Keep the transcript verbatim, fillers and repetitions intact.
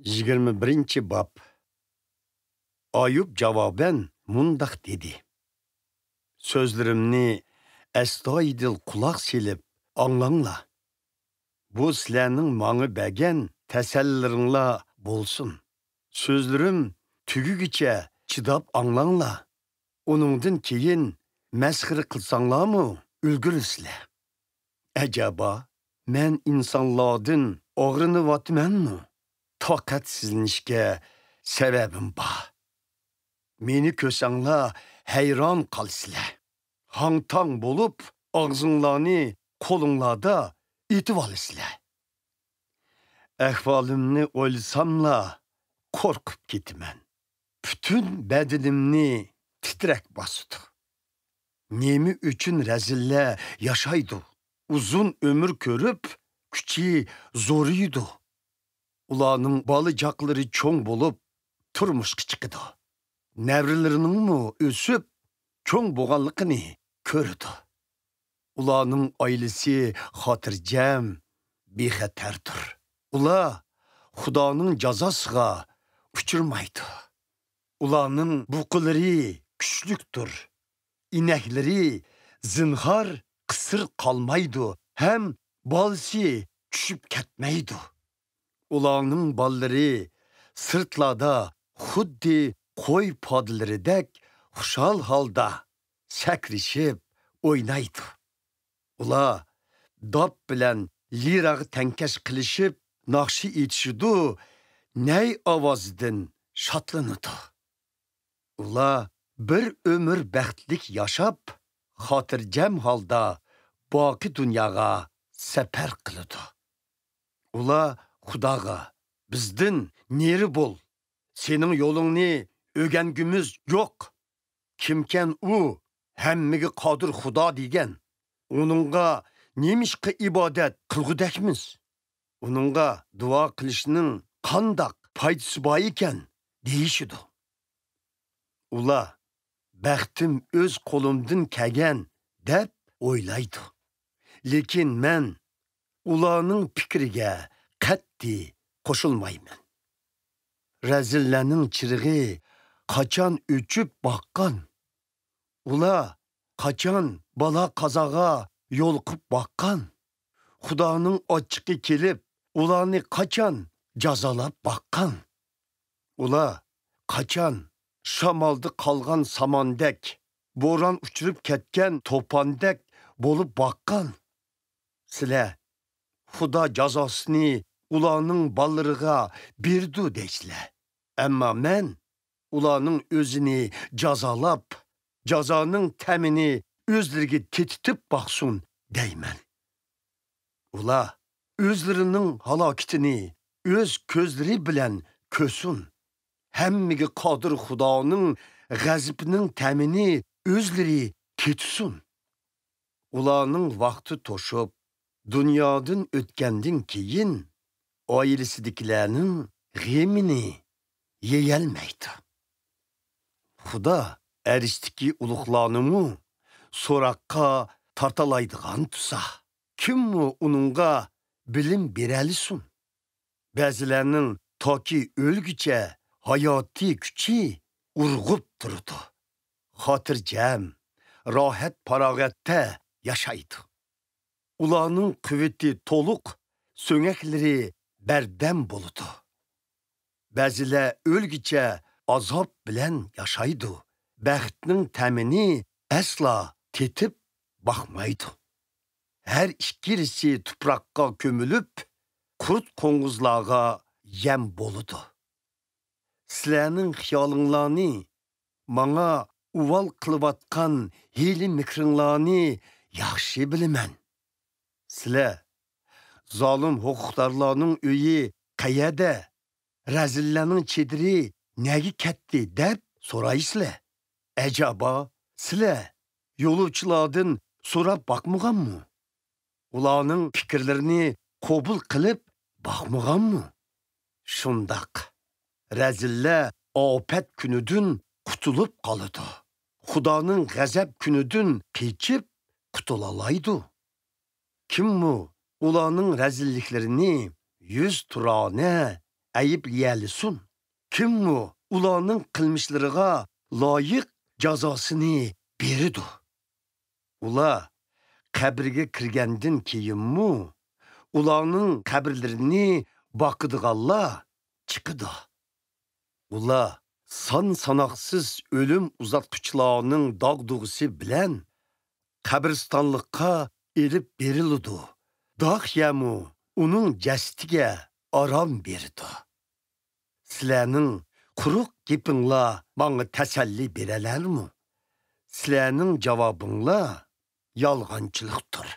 يىگىرمە بىرىنچى باب. ئايۇب جاۋابەن مۇنداق دېدى: سۆزلىرىمنى ئەستايىدىل قۇلاق سېلىپ ئاڭلاڭلار. بۇ سىلەرنىڭ ماڭا بەرگەن تەسەللىلىرىڭلار بولسۇن. سۆزلىرىم تۈگىگىچە چىداپ ئاڭلاڭلار. ئۇنىڭدىن كېيىن مەسخىرە قىلساڭلارمۇ ئۈلگۈرىسىلەر. ئەجەبا، مەن ئىنسانلاردىن ئاغرىنىۋاتىمەنمۇ؟ تاقەتسىزلىنىشكە سەۋەبىم بار. مېنى كۆرسەڭلار ھەيران قالىسىلەر. ھاڭ-تاڭ بولۇپ، ئاغزىڭلارنى قولۇڭلاردا ئېتىۋالىسىلەر. ئەھۋالىمنى ئويلىساملا قورقۇپ كېتىمەن. پۈتۈن بەدىنىمنى تىترەك باسىدۇ. نېمە ئۈچۈن رەزىللەر ياشايدۇ؟ ئۇزۇن ئۆمۈر كۆرۈپ، كۈچى زورىيىدۇ. ئۇلارنىڭ بالا-چاقىلىرى چوڭ بولۇپ، تۇرمۇشقا چىقىدۇ. نەۋرىلىرىنىڭمۇ ئۆسۈپ، چوڭ بولغانلىقىنى كۆرىدۇ. ئۇلارنىڭ ئائىلىسى خاتىرجەم، بىخەتەردۇر. ئۇلار خۇدانىڭ جازاسىغا ئۇچرىمايدۇ. ئۇلارنىڭ بۇقىلىرى كۈچلۈكتۇر. ئىنەكلىرى زىنھار قىسىر قالمايدۇ ھەم بالىسى چۈشۈپ كەتمەيدۇ. ئۇلارنىڭ بالىلىرى سىرتلاردا خۇددى قوي پادىلىرىدەك خۇشال ھالدا سەكرىشىپ ئوينايدۇ. ئۇلار داپ بىلەن لىراغا تەڭكەش قىلىشىپ ناخشا ئېيتىشىدۇ، نەي ئاۋازىدىن شادلىنىدۇ. ئۇلار بىر ئۆمۈر بەختلىك ياشاپ، خاتىرجەم ھالدا باقىي دۇنياغا سەپەر قىلىدۇ. ئۇلار خۇداغا: «بىزدىن نېرى بول، سېنىڭ يولۇڭنى ئۆگەنگۈمىز يوق. كىمكەن ئۇ، ھەممىگە قادىر خۇدا دېگەن؟ ئۇنىڭغا نېمىشقا ئىبادەت قىلغۇدەكمىز؟ ئۇنىڭغا دۇئا قىلىشنىڭ قانداق پايدىسى بار ئىكەن؟» دېيىشىدۇ. ئۇلار: «بەختىم ئۆز قولۇمدىن كەلگەن» دەپ ئويلايدۇ. لېكىن مەن ئۇلارنىڭ پىكرىگە قەتئىي قوشۇلمايمەن. رەزىللەرنىڭ چىرىغى قاچان ئۆچۈپ باققان؟ ئۇلار قاچان بالا-قازاغا يولۇقۇپ باققان؟ خۇدانىڭ ئاچچىقى كېلىپ، ئۇلارنى قاچان جازالاپ باققان؟ ئۇلار قاچان شامالدا قالغان ساماندەك، بوران ئۇچۇرۇپ كەتكەن توپاندەك بولۇپ باققان؟ سىلەر: «خۇدا جازاسىنى ئۇلارنىڭ بالىلىرىغا بېرىدۇ» دەيسىلەر. ئەمما مەن: «ئۇلارنىڭ ئۆزىنى جازالاپ، جازانىڭ تەمىنى ئۆزلىرىگە تېتىتىپ باقسۇن» دەيمەن. ئۇلار ئۆزلىرىنىڭ ھالاكىتىنى ئۆز كۆزلىرى بىلەن كۆرسۇن. ھەممىگە قادىر خۇدانىڭ غەزىپىنىڭ تەمىنى ئۆزلىرى تېتىسۇن. ئۇلارنىڭ ۋاقتى توشۇپ، دۇنيادىن ئۆتكەندىن كېيىن، ئائىلىسىدىكىلەرنىڭ غېمىنى يېيەلمەيدۇ. خۇدا ئەرشتىكى ئۇلۇغلارنىمۇ سوراققا تارتالايدىغان تۇرسا، كىممۇ ئۇنىڭغا بىلىم بېرەلىسۇن؟ بەزىلەرنىڭ تاكى ئۆلگۈچە ھاياتىي كۈچى ئۇرغۇپ تۇرىدۇ. خاتىرجەم، راھەت-پاراغەتتە ياشايدۇ. ئۇلارنىڭ قۇۋۋىتى تولۇق، سۆڭەكلىرى بەردەم بولىدۇ. بەزىلەر ئۆلگۈچە ئازاب بىلەن ياشايدۇ، بەختنىڭ تەمىنى ئەسلا تېتىپ باقمايدۇ. ھەر ئىككىلىسى تۇپراققا كۆمۈلۈپ، قۇرت-قوڭغۇزلارغا يەم بولىدۇ. سىلەرنىڭ خىيالىڭلارنى، ماڭا ئۇۋال قىلىۋاتقان ھىيلە-مىكرىڭلارنى ياخشى بىلىمەن. سىلەر: «زالىم ھوقۇقدارلارنىڭ ئۆيى قەيەردە؟ رەزىللەرنىڭ چېدىرى نەگە كەتتى؟» دەپ سورايسىلەر. ئەجەبا، سىلەر يولۇچىلاردىن سوراپ باقمىغانمۇ؟ ئۇلارنىڭ پىكىرلىرىنى قوبۇل قىلىپ باقمىغانمۇ؟ شۇنداق، رەزىللەر ئاپەت كۈنىدىن قۇتۇلۇپ قالىدۇ. خۇدانىڭ غەزەپ كۈنىدىن قېچىپ قۇتۇلالايدۇ. كىممۇ ئۇلارنىڭ رەزىللىكلىرىنى يۈزتۇرانە ئەيىبلىيەلىسۇن؟ كىممۇ ئۇلارنىڭ قىلمىشلىرىغا لايىق جازاسىنى بېرىدۇ؟ ئۇلار قەبرىگە كىرگەندىن كېيىنمۇ ئۇلارنىڭ قەبرىلىرىنى باقىدىغانلار چىقىدۇ. ئۇلار سان-ساناقسىز ئۆلۈم ئۇزاتقۇچىلارنىڭ داغدۇغىسى بىلەن قەبرىستانلىققا ئېلىپ بېرىلىدۇ. داخيەمۇ ئۇنىڭ جەسىتىگە ئارام بېرىدۇ. سىلەرنىڭ قۇرۇق گېپىڭلار ماڭا تەسەللى بېرەلەرمۇ؟ سىلەرنىڭ جاۋابىڭلار يالغانچىلىقتۇر.